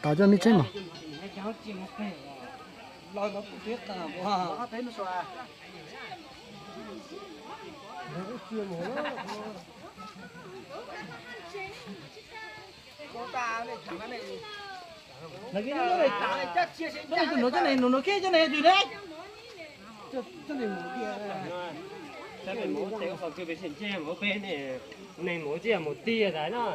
Tas coj me tsheb mas. Nws mus tsev ua qhov twg peb sib ntsib mus peb ne, neeg mus tsis yog mus tiag tas no.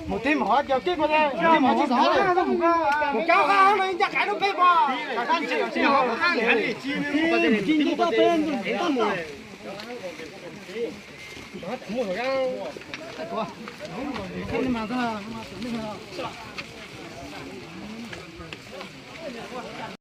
Mus tib mus hov cov kib ko, mus tib mus hov tsis xov, mus kab qab no ncaj qab lub peb pom.